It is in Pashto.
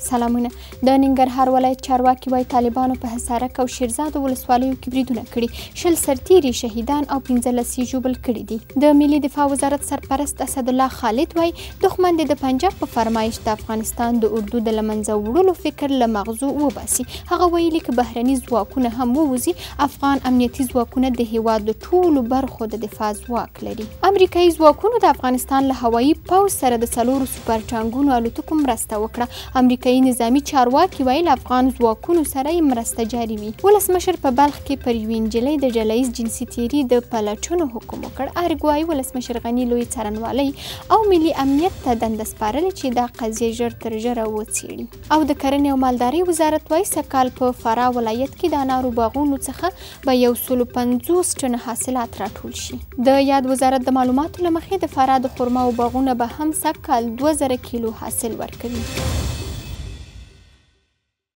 سلامونه. د ننګرهار ولایت چارواکي وايي، طالبانو په حصارک او شیرزادو ولسوالیو کې بریدونه کړي، 20 سرتیري شهیدان او 15 یې ژوبل کړي دي. د ملي دفاع وزارت سرپرست اسدالله خالد وايي، دښمن دې د پنجاب په فرمایش د افغانستان د اردو د له منځه وړلو فکر له مغزو وباسي. هغه ویلي، که بهرني ځواکونه هم ووځي، افغان امنیتي ځواکونه د هیواد د ټولو برخو د دفاع ځواک لري. امریکایي ځواکونو د افغانستان له هوایي پوځ سره د 4 سوپر ټانګونو الوتکو مرسته وکړه. امریکایي نظامي چارواکي وایي، له افغان ځواکونو سره یې مرسته جاري وي. ولسمشر په بلخ کې پر یوې نجلۍ د ډله ییز جنسي تیري د پلټنو حکم وکړ. ارګ وایي، ولسمشر غني لوی څارنوالۍ او ملي امنیت ته دنده سپارلې چې دا قضیه ژر تر ژره وڅېړي. او د کرنې او مالدارۍ وزارت وایي، سږکال په فراه ولایت کې د انارو باغونو څخه به 150 ټنه حاصلات راټول شي. د یاد وزارت د معلوماتو له مخې، د فراه د خرماوو باغونه به هم سږکال 2000 کیلو حاصل ورکوي.